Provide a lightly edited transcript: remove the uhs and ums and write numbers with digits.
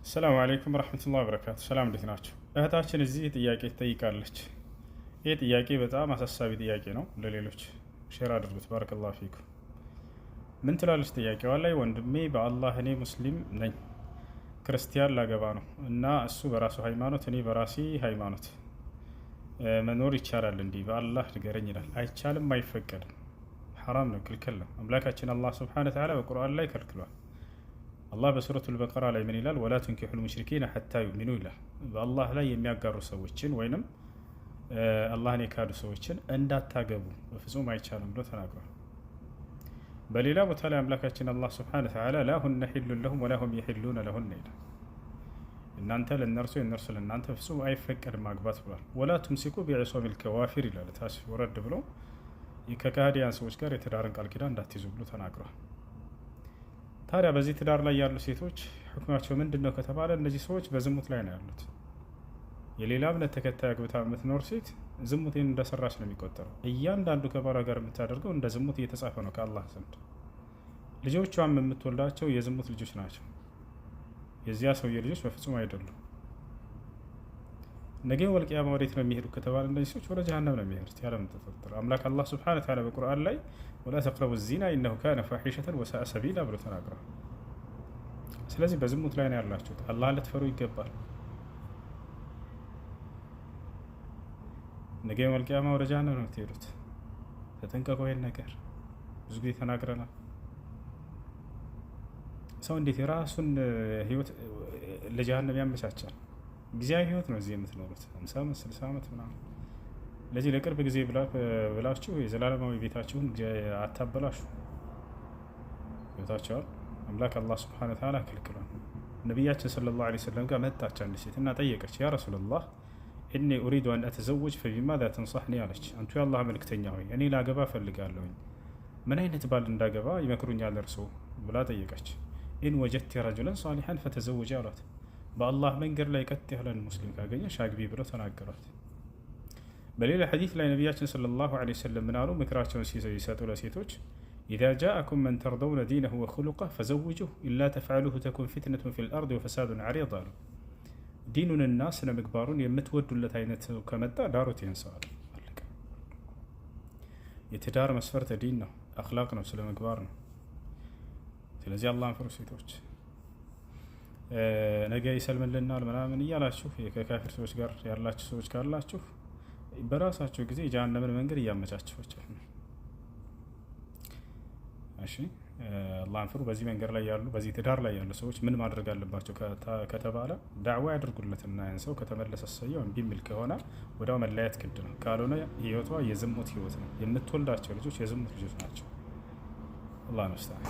السلام عليكم ورحمة الله وبركاته። ሰላም፣ እንዴት ናችሁ? እህታችን እዚህ ጥያቄ ትጠይቃለች። ይህ ጥያቄ በጣም አሳሳቢ ጥያቄ ነው። ለሌሎች share አድርጉት። بارك الله فيكم። ምን ትላለች ጥያቄዋ ላይ? ወንድሜ፣ በአላህ እኔ ሙስሊም ነኝ፣ ክርስቲያን ላገባ ነው እና እሱ በራሱ ሃይማኖት፣ እኔ በራሴ ሃይማኖት መኖር ይቻላል እንዲህ በአላህ ንገረኝ ይላል። አይቻልም፣ አይፈቀድም፣ ሐራም ነው፣ ክልክል ነው። አምላካችን አላህ سبحانه وتعالى በቁርአን ላይ ከልክሏል። አላህ በሱረቱል በቀራ ላይ ምን ይላል? ولا تنكحوا المشركين حتى يؤمنوا ይላል። በአላህ ላይ የሚያጋሩ ሰዎችን ወይንም አላህን የካዱ ሰዎችን እንዳታገቡ፣ በፍጹም አይቻልም ብሎ ተናግሯል። በሌላ ቦታ ላይ አምላካችን አላህ سبحانه وتعالى لا هن حل لهم ولا هم يحلون لهن ይላል። እናንተ ለእነርሱ፣ የእነርሱ ለእናንተ ፍጹም አይፈቀድም ማግባት ብሏል። ولا تمسكوا بعصم الكوافر ይላል። ታች ወረድ ብሎ ከካህዲያን ሰዎች ጋር የትዳርን ቃል ኪዳን እንዳትይዙ ብሎ ተናግሯል። ታዲያ በዚህ ትዳር ላይ ያሉ ሴቶች ሁክማቸው ምንድን ነው ከተባለ፣ እነዚህ ሰዎች በዝሙት ላይ ነው ያሉት። የሌላ እምነት ተከታይ አግብታ የምትኖር ሴት ዝሙትን እንደሰራች ነው የሚቆጠረው። እያንዳንዱ ከባሏ ጋር የምታደርገው እንደ ዝሙት እየተጻፈ ነው ከአላህ ዘንድ። ልጆቿም የምትወልዳቸው የዝሙት ልጆች ናቸው። የዚያ ሰውዬ ልጆች በፍጹም አይደሉም። ነገ ወልቂያማ ወዴት ነው የሚሄዱ ከተባለ፣ እነዚህ ሰዎች ወደ ጀሃነም ነው የሚሄዱት ያለምንም ጥርጥር። አምላክ አላህ سبحانه وتعالى በቁርአን ላይ ولا تقربوا الزنا إنه كان فاحشة وساء سبيلا ብሎ ተናግሯል። ስለዚህ በዝሙት ላይ ነው ያላችሁት። አላህን ልትፈሩ ይገባል። ነገ ወልቂያማ ወደ ጀሃነም ነው የምትሄዱት። ተጠንቀቁ። ይሄን ነገር ብዙ ጊዜ ተናግረናል። ሰው እንዴት የራሱን ህይወት ለጀሃነም ያመቻቻል? ጊዜያዊ ህይወት ነው እዚህ የምትኖሩት፣ 50 ዓመት፣ 60 ዓመት ምናምን። ለዚህ ለቅርብ ጊዜ ብላችሁ የዘላለማዊ ቤታችሁን አታበላሹ። ይወታቸዋል። አምላክ አላህ سبحانه وتعالى ከልክሏል። ነቢያችን صلى الله عليه وسلم ጋር መጣች አንድ ሴት እና ጠየቀች። يا رسول الله، إني أريد أن أتزوج، فبماذا تنصحني አለች። አንቱ የአላህ መልክተኛ ሆይ፣ እኔ ላገባ እፈልጋለሁኝ፣ ምን አይነት ባል እንዳገባ ይመክሩኛል እርሶ ብላ ጠየቀች። إن وجدت رجلا صالحا فتزوجي አሏት። በአላህ መንገድ ላይ ቀጥ ያለን ሙስሊም ካገኘሽ አግቢ ብለው ተናገሯት። በሌላ ሐዲስ ላይ ነቢያችን صلى الله عليه وسلم ምን አሉ? ምክራቸውን ሲሰጡ ለሴቶች إذا جاءكم من ترضون دينه وخلقه فزوجوه، إلا تفعلوه تكن فتنة في الأرض وفساد عريض አሉ። ዲኑንና ስነ ምግባሩን የምትወዱለት አይነት ከመጣ ዳሩት ይህን ሰው አሉ። አለቀ። የትዳር መስፈርት ዲን ነው፣ አኽላቅ ነው፣ ስነ ምግባር ነው። ስለዚህ አላህን ፍሩ ሴቶች። ነገ ይሰልምልናል ምናምን እያላችሁ ከካፊር ሰዎች ጋር ያላችሁ ሰዎች ካላችሁ በራሳችሁ ጊዜ የጀሃነምን መንገድ እያመቻችሁ ነው። እሺ፣ አላህን ፍሩ። በዚህ መንገድ ላይ ያሉ፣ በዚህ ትዳር ላይ ያሉ ሰዎች ምን ማድረግ አለባቸው ከተባለ፣ ዳዕዋ ያድርጉለትና ያን ሰው ከተመለሰ ሰየው፣ እምቢ የሚል ከሆነ ወዲያው መለያየት ግድ ነው። ካልሆነ ህይወቷ የዝሙት ህይወት ነው። የምትወልዳቸው ልጆች የዝሙት ልጆች ናቸው። الله المستعان።